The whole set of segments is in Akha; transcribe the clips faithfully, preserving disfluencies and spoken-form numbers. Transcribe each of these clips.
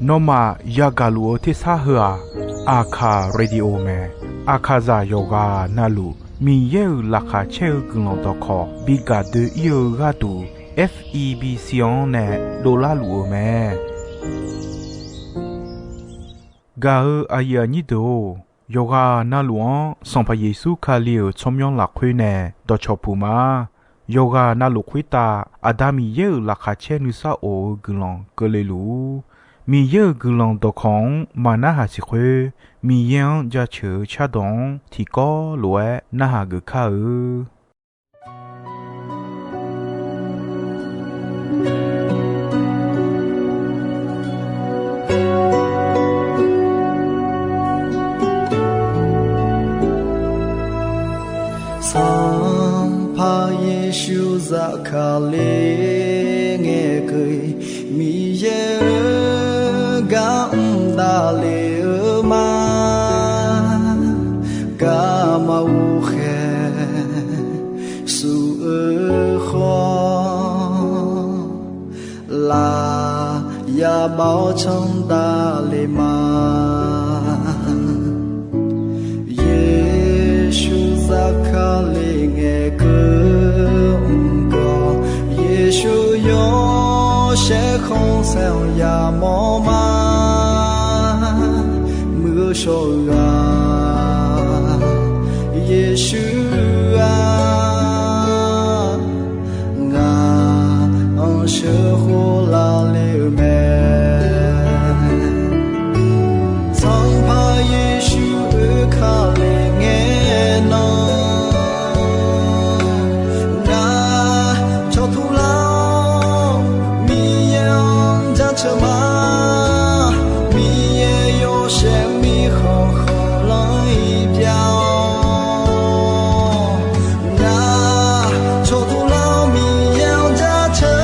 Nawmaf yagaq luf-eu tersar heu-aq, Aqkaq Radio mae. Aqkaqzaq yawqghaq navluf Miqyaer-euq laqkhaq caer-eu guiqlanq dawqkawq bi gaq doe-ir-eu gharduq, F E B C-anr nae dovlar luf-eu mae. Gaq-eu aqyuif aqnyir deuq-or, yawqghaq navluf-anr Sanqpaq Yeqsur Kali-euq tsawrmyanr lafkhoer nae dawqcawq puq ma. Yawqghaq navluf khoertav Aqda Miqyaer-euq laqkhaq caer nuisar of-eu guiqlanq keuvle luf-ur. Miqyaer-euq guiqlanq dawqkawq-anr maqnarhaq siq khoer, Miqyaer-anr jaceuq-eu cardawq-anr tiqkawv lof-aer narhaq geuf kar-eu. Sanqpaq Yeqsur zafkale ngaeqkeuv-iq, Miqyaer-euq gar mr davlef-eu ma. Garma ghovkhaeq suf-eu khawf, laf yabav-awr canr davlef ma. Yeqsur zafkale ngaeqkeuv mq gawq, Yeqsur yawshaef khanqsaer-anr yamawr ma. Muiq-eu shawr-eu ghaq, Yeqsur-aq, ngaq-anr sheuqkhof lavle-eu mae. Sanqpaq Yeqsur oekale ngae nan, ngaq cawqtuq lar-awr Miqyaer-anr jaceuq ma. Miqyaer yawshaef mirkhanq khanqlanr-iq pyav-awr, ngaq cawqtuq lar-awr Miqyaer-anr jaceuq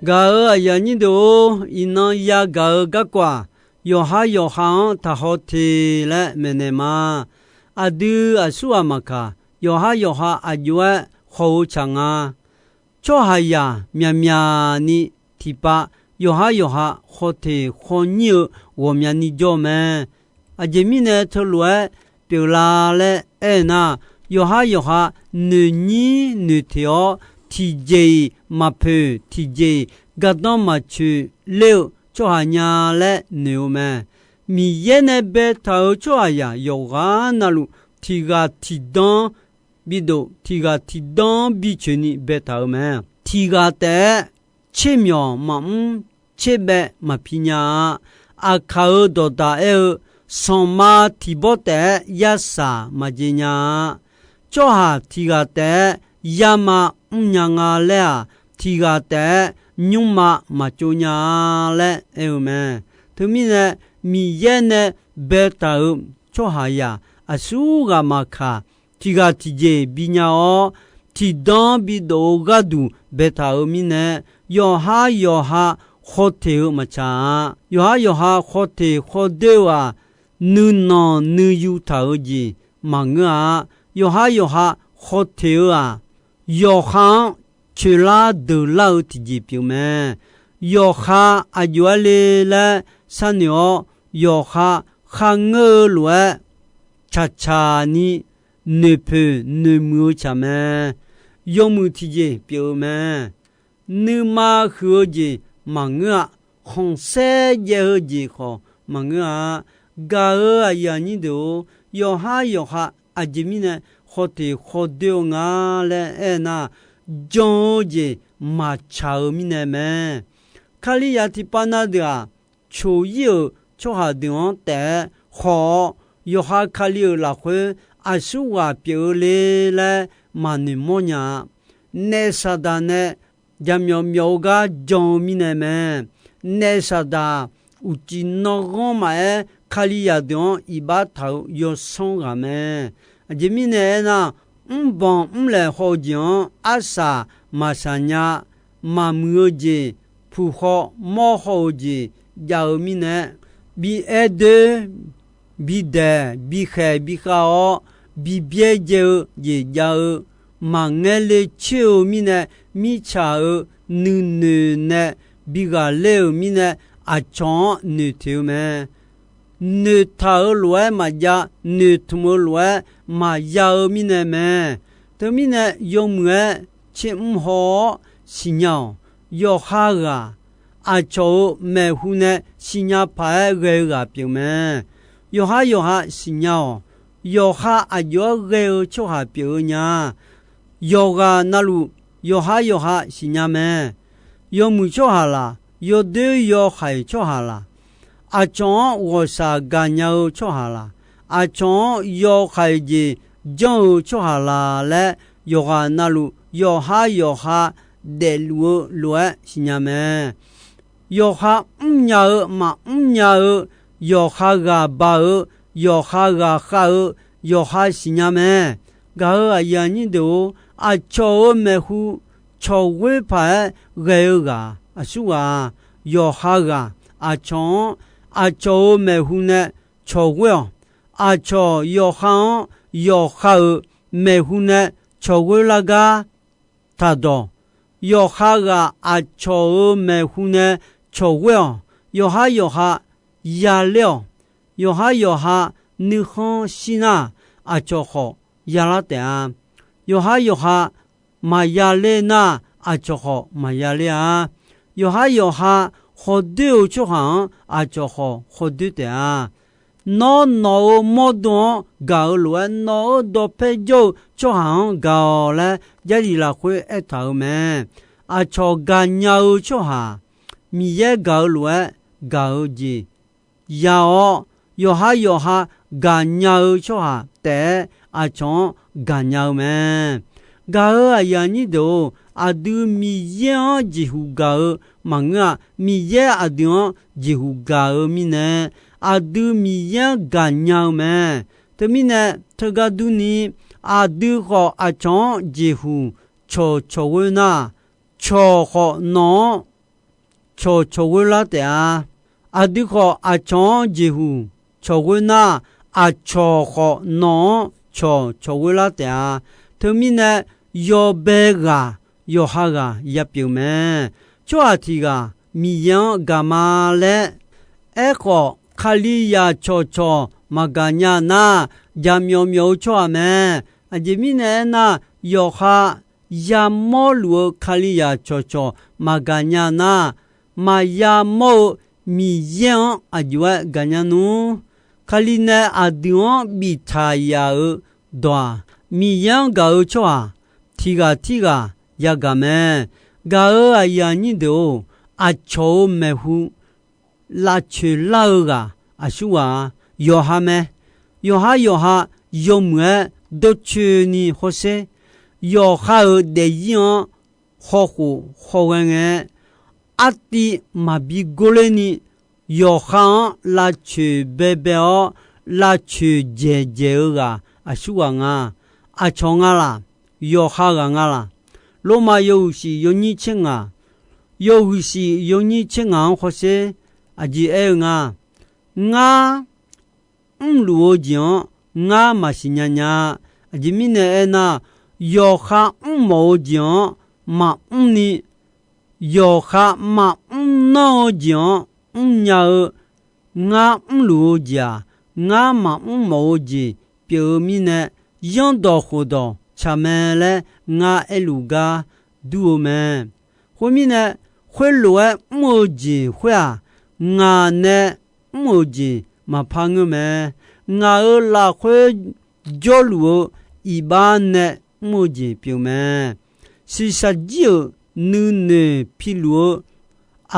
Gaq-euq aqyuif aqnyir deuq-or, iqnan yagaq-eu garkawv-aq, yawqhar yawqha-anr taqhaw teq laer maeqnaeq ma. Aqdui aqsurghaq maqkaq, yawqhar yawqha aqjox-aer haw-eu tsaq nga. Tsawrhaqzaq myaqmyaq ni tiqpav yawqhar yawqha khawf teq khawf nyir-eu ghawqmyani jawr mae. Aqjeq mirnae teulof-aer pyeuflar laer aer nar, yawqhar yawqha noeqnyir noeqteq-awr, tiqjeq-iq maqpoeq, tiqjeq-iq gardanr maqtsoeq ler-eu tsawrhaq nya laer noeq-eu mae. Miqyaer nae baetaq-euq tsawrhaqzaq yawqghaq navluf, tiq ghaq tiq danr bidof, tiq ghaq tiq danr biceuq ni baetaq-euq mae. Tiq ghaq taef-aer tser myawq maqmr, tser baev maqpi nya-a. Aqkaq-euq dawqdaq aer-eu, sanqma tiq bawr taef-aer yarsaq maqjeq nya-a. Tsawrhaq tiq ghaq taef-aer yarma mrnya nga laer-aq, tiq ghaq taef-aer nymrma maqtsov nya-a laer aer-eu mae. Teumirnae, Miqyaer nae baetaq-euq tsawrhaqzaq aqsurghaq maqkaq, tiq ghaq tiqjeq binya-awr, tiqdanr bidof-eu gharduq baetaq-euq mirnae, yawqhar yawqha khawf teq-eu maqtsaq-a. Yawqhar yawqha khawf teq khawf doer-eu-aq, nuinanq nuiyu taq-eu jeq maqngeur-a. Yawqhar yawqha khawf teq-eu-aq, yawqha-anr coeqlar deuqlar-eu tiqjeq pyeuf mae. Yawqha aqjox-aer le laer sharnoeq-awr, yawqha kharngeur-eu lof-aer caqcaq ni noeqpoeq noeqmuiq-eu tsaq mae. Yawmuiq tiqjeq pyeuf-eu mae. Nuima huiq-eu jeq maqngeur-a. Khanqsaer jaev-eu jeq khawf maqngeur-a. Gaq-euq aqyuif aqnyir deuq-or, yawqhar yawqha aqjeq mirnae khawf teq khawf doer-eu nga laer aernar, jan-eu jeq maqtsaq-eu mirnae mae. Kalizaq tiqpav na deuq-aq, coq-ir-euq tsawrhaq deuq-anr taef-aer khawf-awr, yawqha Kali-euq lafkhoer aqsurghaq pyeuf-eu le laer maqnoeq mawrnya-a. Naef Saqdaq nae jaqmyawf myawf-eu gar jan-eu mirnae mae. Naef Saqdaq uqcif nanghanr maqaer, Kalizaq deuq-anr iqbax taq-eu yawsanr ghaq mae. Aqjeq mirnae aernar, mrbanq mrlaeq haw-eu jeq-anr arsaq maqsaq nya, maqmuiq-eu jeq, puq haw mawr haw-eu jeq jav-eu mirnae, bi aer doer, bi daeq, bi khaeq bi khav-awr, bi byaerdzae-eu jeq jav-eu, maqngaer le coer-eu mirnae, mirtsaq-euq nuinoeq nae bi ghaqler-euq mirnae, aqcawq-anr noeqteq-eu mae. Noeqtaq-euq lof-aer maqjav, noeqtmq-eu lof-aer maqya-eu mirnae mae. Teumirnae yawmuiq-aer tsermr haw-awr siqnya-awq. Yawqha ghaq aqcawq-euq maeqhu nae siqnya paq-aer ghae-eu ghaq pyeuf mae. Yawqhar yawqha siqnya-awq. Yawqha aqjox-aer ghae-eu tsawrhaq pyeuf-eu nya. Yawqghaq navluf yawqhar yawqha siqnya mae. Yawmuiq tsawrhaq laq, yawdoer yawhaiq tsawrhaq laq, aqcawq-anr ghawqshaq gaqnya-eu tsawrhaq laq, aqcawq-anr yawhaiq jeq janr-eu tsawrhaq laq laer, yawqghaq navluf yawqhar yawqha daefluf-eu lof-aer siqnya mae. Yawqha mrnya-eu maqmr nya-eu, yawqha ghaq baq-eu, yawqha ghaq khav-eu, yawqha siqnya mae. Gaq-euq aqyuif aqnyir deuq-or, aqcawq-euq maeqhu cawqghoer paq-aer ghae-eu ghaq aqsurghaq-aq, yawqha ghaq aqcawq-anr aqcawq-euq maeqhu nae cawqghoer-awq. Aqcawq yawqha-anr yawqha-euq maeqhu nae cawqghoer lar gar taqdawq. Yawqha ghaq aqcawq-euq maeqhu nae cawqghoer-awq. Yawqhar yawqha yaler-awq. Yawqhar yawqha nuikhanr shir nar, aqcawq khawf yalar taef-a. Yawqhar yawqha maqyaler nar, aqcawq khawf maqyaler-a. Yawqhar yawqha khawf doer-eu tsawrhaq-anr aqcawq khawf khawf doer taef-a. Nawr nawq-euq mawrdo-anr gaq-eu lof-aer, nawq-euq dawqpae jawr-eu tsawrhaq-anr gaq-awq laer, Jarlif lafkhoer aertaq-euq mae. Aqcawq gaqnya-eu tsawrhaq, Miqyaer gaq-eu lof-aer gaq-eu jeq ya-awr, yawqhar yawqha gaqnya-eu tsawrhaq taef-aer aqcawq-anr gaqnya-eu mae. Gaq-euq aqyuif aqnyir deuq-or, aqdui Miqyaer-anr jeqhuq gaq-eu maqngeur-a. Miqyaer aqdui-anr jeqhuq gaq-eu mirnae, aqdui Miqyaer-anr gaqnya-eu mae. Teumirnae, teugar durni, aqdui khawf aqcawq-anr jeqhuq cawqcawq ghoer nar, cawq khawf nawq-anr cawq cawq ghoer lar taef-a. Aqdui khawf aqcawq-anr jeqhuq cawq ghoer nar, aqcawq khawf nawq-anr cawq cawq ghoer lar taef-a. Teumirnae, yawbae ghaq yawqha ghaq ya pyeuf mae. Tsawrhaq tiq ghaq Miqyaer-anr gaq ma laer, aerkhawf, Kalizaq cawq cawq maqgaq nya nar, jaqmyawf myawf-eu tsawrhaq mae. Aqjeq mirnae aernar, yawqha yamawrluf-eu Kalizaq cawq cawq maqgaq nya nar, maqya mawr-eu Miqyaer-anr aqjox-aer gaqnya nmr. Kali nae aqdui-anr biftaq yaf-euq dawq-aq, Miqyaer-anr gaq-eu tsawrhaq tiq ghaq tirghaq yagaq mae. Gaq-euq aqyuif aqnyir deuq-or, aqcawq-euq maeqhu lavcoeq lar-eu ghaq aqsurghaq-a, yawqha mae. Yawqha yawqha yawmuiq-aer dawrcoeni hawsher, yawqha-euq daefzir-anr hawkhof hawghae ngae-aer, artiv maqbi gorler ni, yawqha-anr lavcoeq baebae-awr, lavcoeq dzaeqdzaeq-eu ghaq aqsurghaq nga. Aqcawq nga laq? Yawqha ghaq nga laq? Lormav yawhuiq shif yawnyir tser ngaq, yawhuiq shif yawnyir tser ngaq-anr hawsher. Aqjeq aer-eu nga, ngar mrluf-eu jeq-anr ngar maqsiq nya nya-a. Aqjeq mirnae aernar, yawqha mrmawf-eu jeq-anr maqmr ni, yawqha maqmr nanr-eu jeq-anr mrnya-eu, ngar mrluf-eu jeq-aq, ngar maqmr mawf-eu jeq pyeuf-eu mirnae, yanrdawq khofdawq tsaq mae laer ngar aerluf gar dur-eu mae. Khoermirnae, khoerlof-aer mr-eu jeq khoer-aq, ngaq nae mr-euq jeq maqpar ngeur mae. Ngaq-euq lafkhoer jawrluf-eu iqbax nae mr-eu jeq pyeuf mae. Shiqshaq jir-euq nuinoeq piluf-eu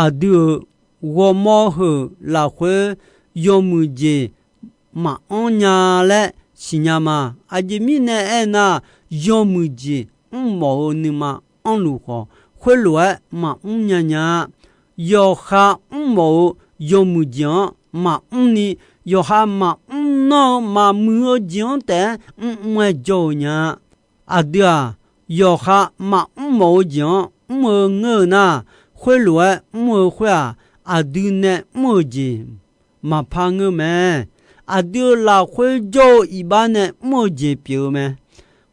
aqdui-euq ghawrmawr heu lafkhoer yawmuiq jeq maqanr nya laer siqnya ma. Aqjeq mirnae aernar, yawmuiq jeq mrmawf-eu nuima anrluf khawf, khoerlof-aer maqmr nya nya-a. Yawqha mrmawf-eu yawmuiq jeq-anr maqmr ni, yawqha maqmr nanr-eu maqmuiq-eu jeq-anr taef-aer mrmr-aer jawr-eu nya-a. Aqdui-aq, yawqha maqmr mawf-eu jeq-anr mr-eu ngeur-eu nar, khoerlof-aer mr-eu khoer-aq, aqdui nae mr-euq jeq maqpar ngeur mae. Aqdui-euq lafkhoer jawr-eu iqbax nae mr-eu jeq pyeuf-eu mae.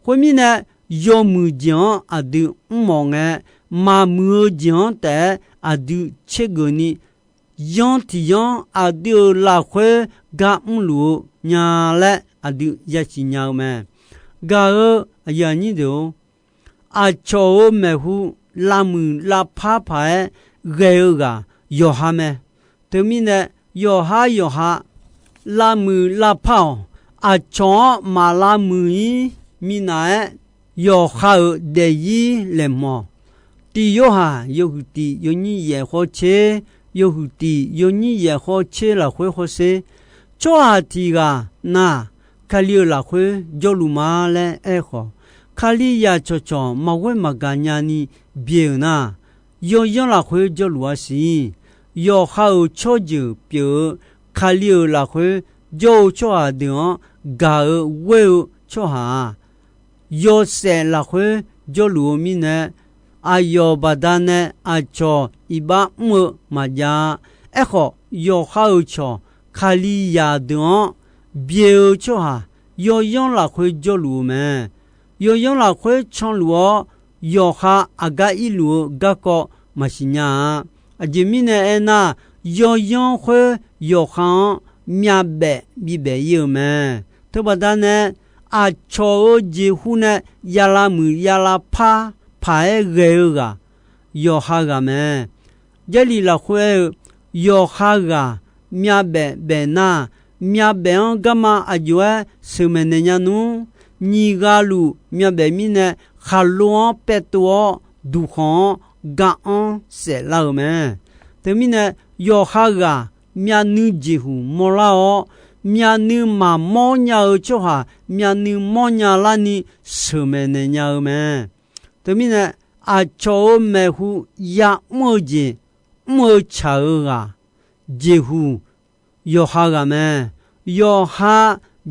Khoermirnae, yawmuiq jeq-anr aqdui mrmawf ngae, maqmuiq-eu jeq-anr taef-aer aqdui tsergeuf ni, yanr tiq yanr aqdui-euq lafkhoer gar mrluf-eu nya laer aqdui yasiq nya-eu mae. Gaq-eu aqyuif aqnyir deuq-or, aqcawq-euq maeqhu lavmuiq lavpar paq-aer ghae-eu ghaq yawqha mae. Teumirnae, yawqha yawqha lavmuiq lavpar-awq. Aqcawq-anr maq lavmuiq-ir minav-aer, yawqha-euq daefzir laeqhmq-awq. Tiq Yorhaq yawhuiq tiq yawnyir yaef khawr tser, yawhuiq tiq yawnyir yaef khawr tser lafkhoer hawsher. Tsawrhaq tiq ghaq nar, Kali-euq lafkhoer jawrluf ma laer aerkhawf, Kalizaq cawqcawq maqghoer maqgaq nyani byae-euq nar, yawyanr lafkhoer jawrluf-a siq. Yawqha-euq tsawrjeuq pyeuf-eu Kali-euq lafkhoer jawr-eu tsawrhaq deuq-anr gaq-eu ghoer-eu tsawrhaq-aq, yawshaef lafkhoer jawrluf-eu mirnae, aqyawf baqdanae aqcawq iqbax mr-eu maqjav-a. Aerkhawf, yawqha-euq cawq Kalizaq deuq-anr byae-eu tsawrhaq yawyanr lafkhoer jawrluf-eu mae. Yawyanr lafkhoer canluf-awr, yawqha aqgar irluf-eu garkawv maqsiq nya-a. Aqjeq mirnae aernar, yawyanr khoer yawqha-anr myavbaef bibaef ir-eu mae. Teubaqda nae, aqcawq-euq jeqhu nae yavlavmuiq yavlavpar paq-aer ghae-eu ghaq, yawqha ghaq mae. Jarlif lafkhoer aer-eu, yawqha ghaq myavbaef baef nar, myavbaef-anr garma aqjox-aer sheuqmaeq naeq nya nmr. Nyiq ghaq luf myavbaef mirnae, khaqlo-anr paev tov-awr, duqkhanq-anr gar-anr saeflar-euq mae. Teumirnae, yawqha ghaq myavnuiv jeqhuq mawrlar-awr, myavnuiv maqmawr nya-eu tsawrhaq myavnuiv mawrnya larni sheuqmaeq naeq nya-eu mae. Teumirnae, aqcawq-euq maeqhu ya'mr-eu jeq mr-eu tsaq-eu ghaq, jeqhuq yawqha ghaq mae. Yawqha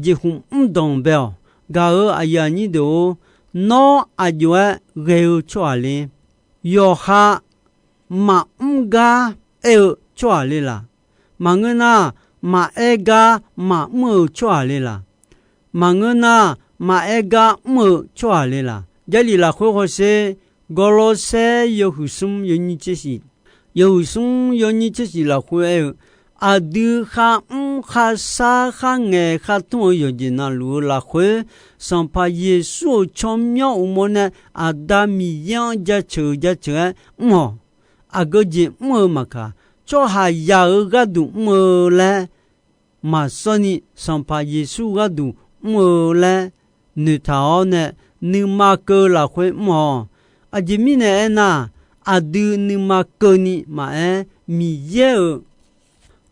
jeqhuq mr danq bae-awq. Gaq-eu aqyuif aqnyir deuq-or, nawr aqjox-aer ghae-eu tsawrhaq le. Yawqha maqmr gar aer-eu tsawrhaq le laq? Maqngeur nar, maqaer gar maqmr-eu tsawrhaq le laq? Maqngeur nar, maqaer gar mr-eu tsawrhaq le laq? Jarlif lafkhoer hawsher, Gawrlawrsaer yawhuiq smr yawnyir tser shif, yawhuiq smr yawnyir tser shif lafkhoer aer-eu, aqdui kharmr kharshar kharngaeq khartmr-eu yawqjeq navluf-eu lafkhoer, Sanqpaq Yeqsur-euq tsawrmyanr uqmov nae Aqda Miqyaer-anr jaceuq-eu jaceuq-aer mr-awq. Aqgeu jeq mr-eu maqkaq, tsawrhaqzaq-euq gharduq mr-eu laer maqsawrni, Sanqpaq Yeqsur gharduq mr-eu laer noeqtaq-awr nae, nuima keuv lafkhoer mr-awq. Aqjeq mirnae aernar, aqdui nuima keuvni maqaer, Miqyaer-euq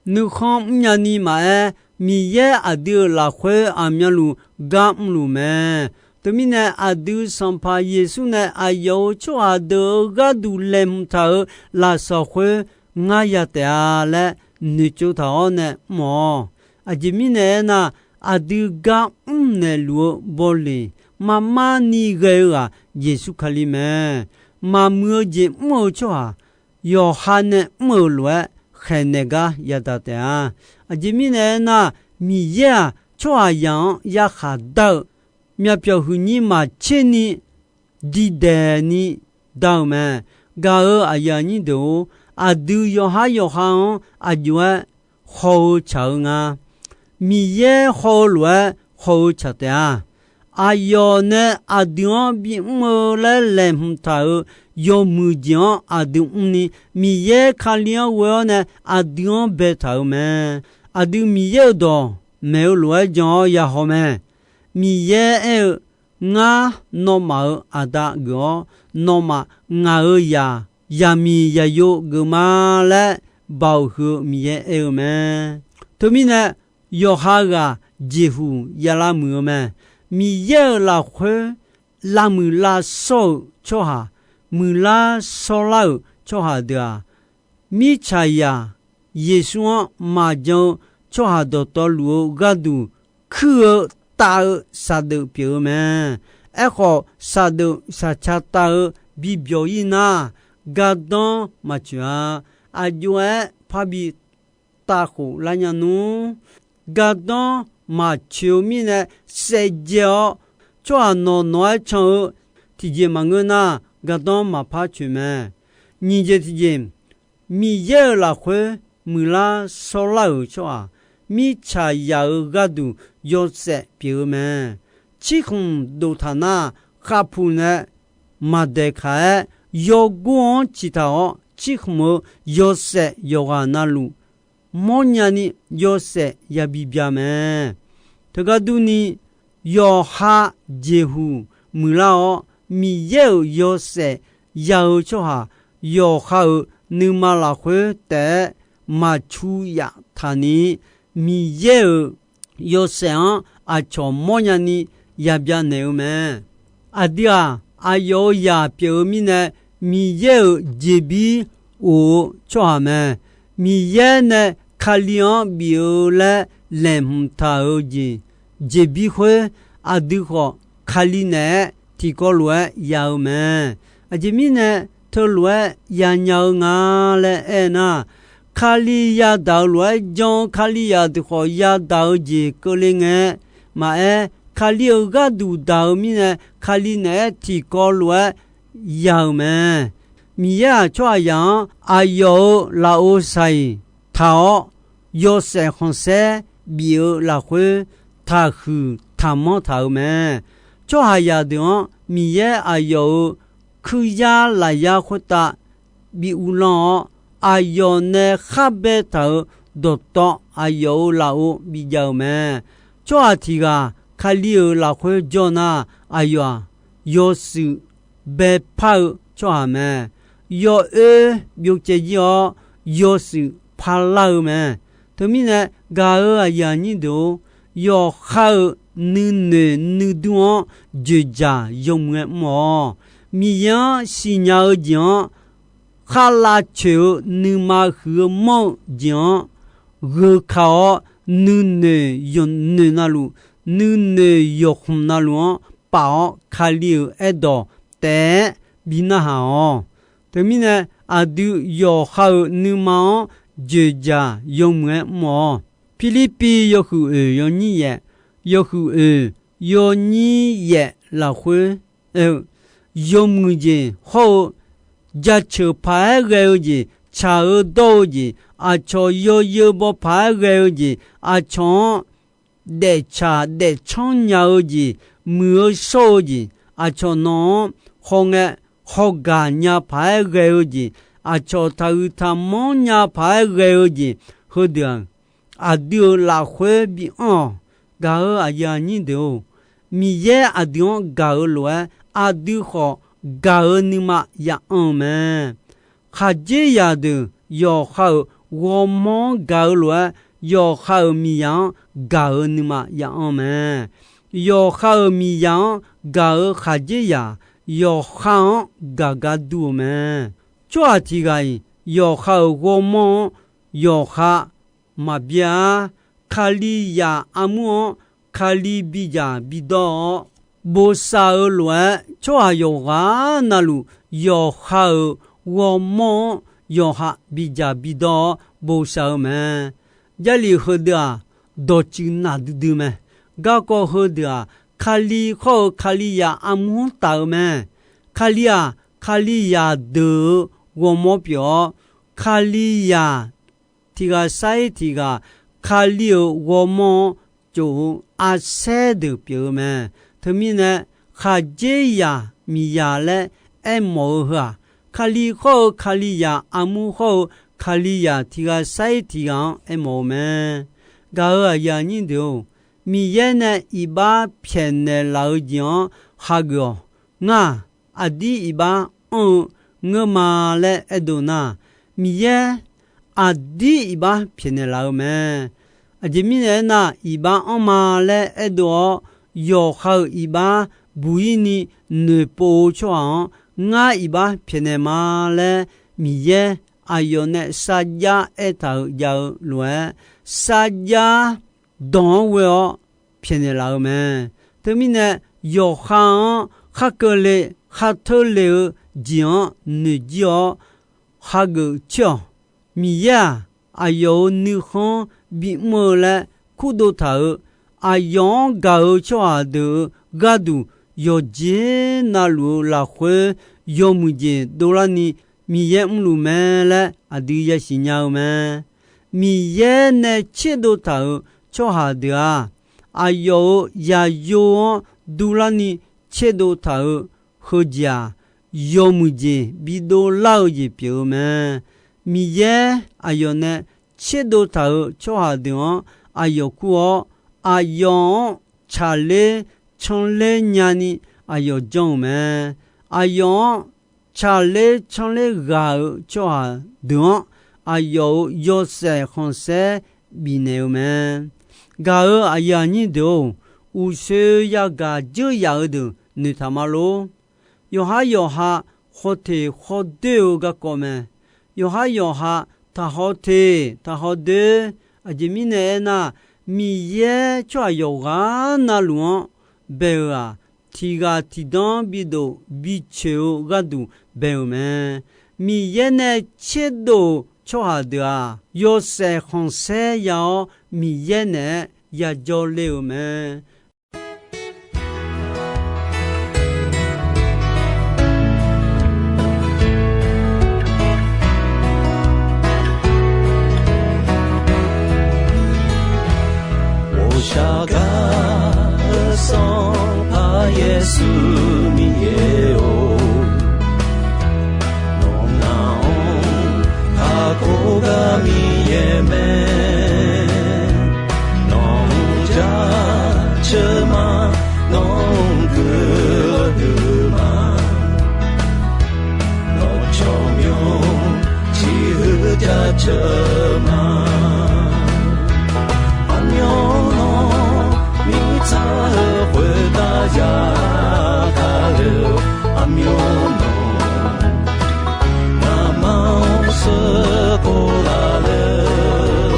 nuikhanr mrnya ni maqaer, Miqyaer aqdui-euq lafkhoer aqmyanluf gar mrluf mae. Teumirnae, aqdui Sanqpaq Yeqsur nae aqyawf-euq tsawrhaq deuq-euq gharduq laeqhmq taq-euq lafsawq khoer ngar ya taef-a laer noeqtsov taq-awr nae mr-awq. Aqjeq mirnae aernar, aqdui gar mrnaeq luf-eu bawleq marmar ni ghae-eu ghaq Yeqsur Kali mae. Maqmuiq-eu jeq mr-eu tsawrhaq, yawqha nae mr-euq lof-aer khaeqnaeq gar yadaq taef-a. Aqjeq mirnae aernar, Miqyaer-aq tsawrhaqzaq-anr yarkhaq dar-eu myavpyawq huiqnyir maqtser ni diqdaeq ni da-euq mae. Gaq-euq aqyuif aqnyir deuq-or, aqdui yawqhar yawqha-anr aqjox-aer haw-eu tsaq-eu nga. Miqyaer haw-eu lof-aer haw-eu tsaq taef-a. Aqyawf nae aqdui-anr bimr-eu laer laeqhmq taq-euq yawmuiq jeq-anr aqdui mrni, Miqyaer Kali-anr ghoe-awr nae aqdui-anr baetaq-euq mae. Aqdui Miqyaer-euq dawq maeq-eu lof-aer jan-awr yahaw mae. Miqyaer aer-eu, Ngar, nawmaf-euq Aqda geuf-awr, nawmaf ngaq-euq zaq, zaqmiq zaqyo geuf ma laer, Baoq huiq-eu Miqyaer aer-eu mae. Teumirnae, yawqha ghaq jeqhuq ya lavmuiq-eu mae. Miqyaer-euq lafkhoer lavmuiq lavshawr-euq tsawrhaq, muiqlar shawrlar-euq tsawrhaq deuq-aq, mirtsaqzaq Yeqsur-anr maqjan-eu tsawrhaq dawqtawvluf-eu gharduq kuir-eu tav-eu saqdeuf pyeuf-eu mae. Aerkhawf, saqdeuf saqca tav-eu bibyawq-ir nar, gardanr maqtsoeq-a. Aqjox-aer parbi tavkhof lar nya nmr. Gardanr maqtsoeq-eu mirnae saevdzae-awr, tsawrhaq nawq nawq-aer can-eu tiqjeq maqngeur nar, gardanr maqpar tsoeq mae. Nyiq jeq tiqjeq, Miqyaer-euq lafkhoer muiqlar shawrlar-euq tsawrhaq, mirtsaqzaq-euq gharduq yawshaef pyeuf-eu mae. Cirkhmq doftaq nar, khavpuq nae maqdaeqkaq-aer, yawgor-anr ciqtaq-awr cirkhmq-eu yawshaef yawqghaq navluf mawrnya ni yawshaef yabi bya mae. Teugar durni, yawqha jeqhuq muiqlar-awr, Miqyaer-euq yawshaef ya-eu tsawrhaq, yawqha-euq nuima lafkhoer taef-aer maqcu yaf taq ni, Miqyaer-euq yawshaef-anr aqcawq mawrnya ni yabya naeq-eu mae. Aqdui-aq, aqyawf-euq zaq pyeuf-eu mirnae, Miqyaer-euq jeqbir of-eu tsawrhaq mae. Miqyaer nae Kali-anr bif-eu laer laeqhmq taq-euq jeq, jeqbir khoer, aqdui khawf Kali naeq-aer tiqkawv lof-aer ya-eu mae. Aqjeq mirnae teulof-aer yanya-eu nga laer aernar, Kali yadaq-eu lof-aer jan-eu Kalizaq deuq khawf yadaq-eu jeq keuvle ngae, maqaer, Kali-euq gharduq daq-eu mirnae, Kali naeq-aer tiqkawv lof-aer ya-euq mae. Miqyaer-aq, tsawrhaqzaq-anr aqyawf-euq lafov saq-iq taq-awr, yawshaef khanqsaer bif-eu lafkhoer taqhuiq taqmanr taq-euq mae. Tsawrhaqzaq deuq-anr Miqyaer aqyawf-euq kuiryar lafyar khoertav bi uvlanr-awr, aqyawf nae khar baetaq-euq dawqtawv aqyawf-euq lafov bijav-euq mae. Tsawrhaq tiq ghaq Kali-euq lafkhoer jawr nar, aqyawf-aq, yawshuif baepar-eu tsawrhaq mae. Yawoer byovcaev jir-awr, yawshuif parlar-eu mae. Teumirnae, gaq-euq aqyuif aqnyir deuq-or, yawqha-euq nuinoeq nuidur-anr dzoeqdzaq yawmuiq-aer mr-awq. Miqyaer-anr siqnya-eu jeq-anr, khar lavcoeq-eu nuima huiq-eu manr-eu jeq-anr, gheu ka-awr nuinoeq yawqnoeq navluf, nuinoeq yawqkhmq navluf-anr paf-awr Kali-euq aerdawq taef-aer bi narhaq-awq. Teumirnae, aqdui yawqha-euq nuima-anr joeqjaq yawmuiq-aer mr-awq. Pirlirpiv yawhuiq oeq yawnyir yaef, yawhuiq oeq yawnyir yaef lafkhoer aer-eu, yawmuiq jeq hawr-eu jaceuq paq-aer ghae-eu jeq, tsaq-eu dawr-eu jeq, aqcawq yawzeu baw paq-aer ghae-eu jeq, aqcawq-anr daeftsaq daefcanr nya-eu jeq, muiq-eu shawr-eu jeq, aqcawq nawq-anr hawngae hawgaq nya paq-aer ghae-eu jeq, aqcawq taqhuiq taqmanr nya paq-aer ghae-eu jeq, heudeuq-aq, aqdui-euq lafkhoer bianr-awq. Gaq-eu aqyuif aqnyir deuq-or, Miqyaer aqdui-anr gaq-eu lof-aer, aqdui khawf gaq-eu nuima ya'anr-eu mae. Khaqdzerzaq deuq yawqha-euq ghawrmawr-anr gaq-eu lof-aer, yawqha-euq miqzaq-anr gaq-eu nuima ya'anr mae. Yawqha-euq miqzaq-anr gaq-eu khaqdzerzaq, yawqha-anr gaq gar dur-eu mae. Tsawrhaq tiq ghaq-iq yawqha-euq ghawrmawr-anr yawqha maqbyav-ar. Kalizaq armur-anr Kali bidzaq bidawr-awr, bosav-eu lof-aer, tsawrhaq yawqghaq navluf yawqha-euq ghawrmawr-anr yawqha bidzaq bidawr-awr bosav-eu mae. Jarlif heudeuq-aq, dawqtsuif naq duidui mae. Garkawv heudeuq-aq, Kali khawr-eu Kalizaq armur-anr taf-eu mae. Kali-aq, Kalizaq deuq-euq ghawrmawr pyeuf-awr, Kalizaq tiq ghaq sar-ir tiq ghaq Kali-euq ghawrmawr-anr tsof-eu arsaer deuq pyeuf-eu mae. Teumirnae, khaqdzerzaq miqzaq laer aermawf-eu heu-aq, Kali khawr-eu Kalizaq armur khawr-eu Kalizaq tiq ghaq sar-ir tiq ghaq-anr aermawf-eu mae. Gaq-eu aqyuif aqnyir deuq-or, Miqyaer nae iqbax pyaeqnaeq laf-eu jeq-anr hageuf-awq. Ngar-aq, aqdir iqbax anr-eu ngeur ma laer aerdov nar, Miqyaer aqdir iqbax pyaeqnaeq laf-eu mae. Aqjeq mirnae aernar, iqbax anr ma laer aerdov-awr, yawqha-euq iqbax buq-ir ni noeqpov-eu tsawrhaq-anr ngar iqbax pyaeqnaeq ma laer Miqyaer aqyawf nae sarjax aertaq-euq jav-eu lof-aer, sarjax dawq-anr ghoe-awr pyaeqnaeq laf-eu mae. Teumirnae, yawqha-anr khar keuvle khar teurle-eu jeq-anr noeqjir-awr hageuf coer-awq. Miqyaer-aq, aqyawf-euq nuikhanr bimr-eu laer kurdov taq-euq, aqyawf-anr gaq-eu tsawrhaq deuq-euq gharduq yawqjeq navluf-eu lafkhoer yawmuiq jeq dovlarni Miqyaer mrluf mae laer aqdui yasiq nya-eu mae. Miqyaer nae tserdov taq-euq tsawrhaq deuq-aq, aqyawf-euq yaqyo-anr durlarni tserdov taq-euq heujeq-aq, yawmuiq jeq bidov lar-eu jeq pyeuf-eu mae. Miqyaer aqyawf nae tserdov taq-euq tsawrhaq deuq-anr aqyawf kur-awr, aqyawf-anr tsaqler canler nyani aqyawf janr-eu mae. Aqyawf-anr tsaqler canler ghaq-euq tsawrhaq deuq-anr aqyawf-euq yawshaef khanqsaer bifnaeq-eu mae. Gaq-eu aqyuif aqnyir deuq-or, uqshoe yagaq dzeur yaf-eu deuq noeqtaq ma lor. Yawqhar yawqha khawteq khawdoer-eu garkawv mae. Yawqhar yawqha taqhaw teq taqhaw doer. Aqjeq mirnae aernar, Miqyaer tsawrhaq yawqghaq navluf-anr bae-eu-aq, tiq ghaq tiq danr bidov bicoeq-eu gharduq bae-euq mae. Miqyaer nae tserdov-euq tsawrhaq deuq-aq, yawshaef khanqsaer ya-awr Miqyaer naeq-aer yajawr ler-eu mae. Ghovshaw gar-eu Sanqpaq Yeqsur Miqyaer-or, nawq ngaq-anr kakhof gar Miqyaer mae. Nawq-anr jaceuq ma, nawq-anr guiqlanq huiq ma. Nawq tsawrmyanr ciqhuiq jaceuq ma. Aqmyan nawq mirtsaq-eu khoertav yagaq le-eu, aqmyan nawq ngamaf-anr sheuqkhof laf le-eu,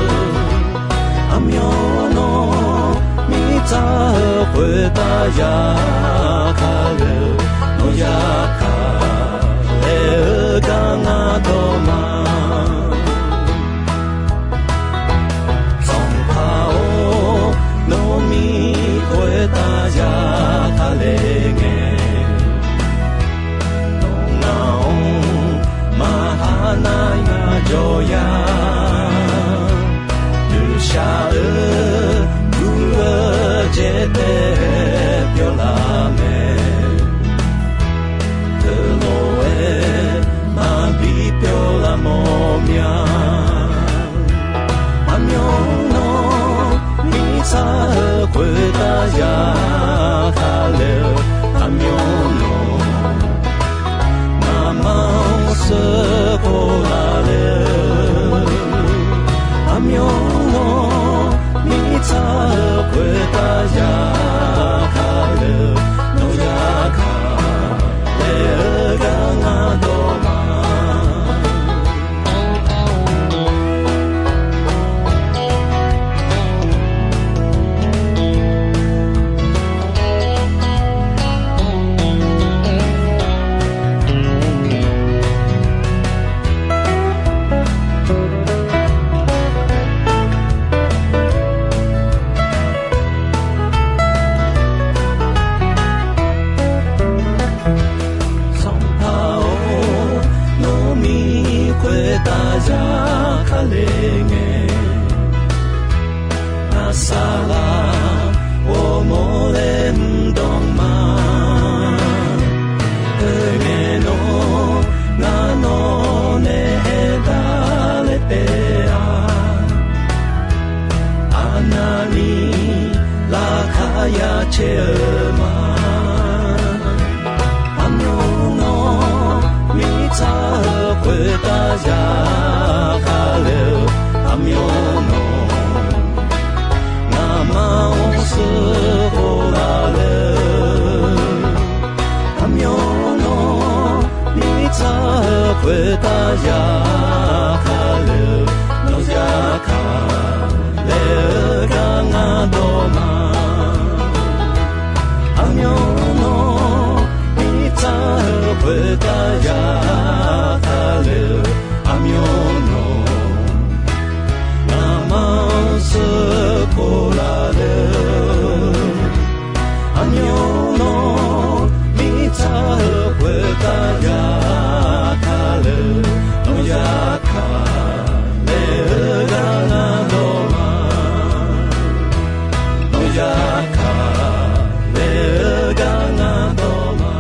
aqmyan nawq mirtsaq-eu khoertav yagaq le-eu, nawq yagaq laer-eu gar ngar dawq Aertaq zaqkhav le ngae, aqsaqlaq ghawrmawr laer mrdanq ma. Teungae nawr ngar nawq nae aertaq laer taef-a. Arnavni laqkhaq ya caer-eu ma. Aqmyan nawr mirtsaq-eu khoertav zaqkhav le-eu, aqmyan nawr ngamaf-anr sheuqkhof laf le. Aqmyan nawr mirtsaq-eu khoertav zaqkhav le-eu, nawq zaqkhav laer-eu gar ngar dawq ma. Aqmyan nawr mirtsaq-eu khoertav zaqkhav le-eu, aqmyan nawr ngamaf-anr sheuqkhof laf le. Aqmyan nawr mirtsaq-eu khoertav zaqkhav le-eu, nawq zaqkhav laer-eu gar ngar dawq ma. Nawq zaqkhav laer-eu gar ngar dawq ma.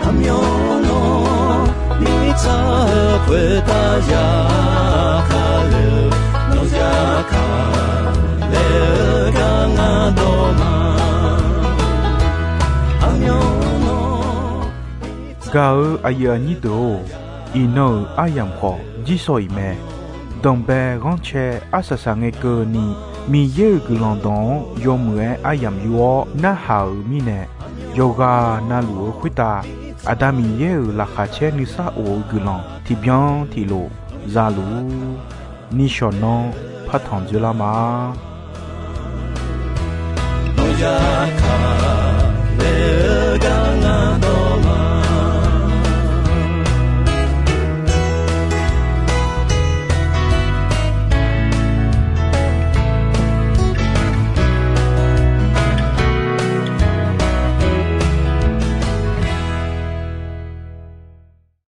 Aqmyan nawr mirtsaq-eu khoertav zaqkhav le-eu, nawq zaqkhav laer-eu gar ngar dawq ma. Aqmyan nawr Gaq-eu aqyuif aqnyir deuq-or, iqnan-euq aryamq khawf jirshaw iq mae. Danqbae ghanrcae arsaq saq ngae keuvni, Miqyaer-euq guiqlanq dawq-anr yawmuiq-aer aryamq yur-awr narhaq-euq mirnae, yawqghaq navluf-eu khoertav Aqda Miqyaer-euq laqkhaq caer nuisar of-eu guiqlanq tiqbyan tiqlof za luf-ur. Nishawq nanr partanq dzoerlar ma. Nawq zaqkhav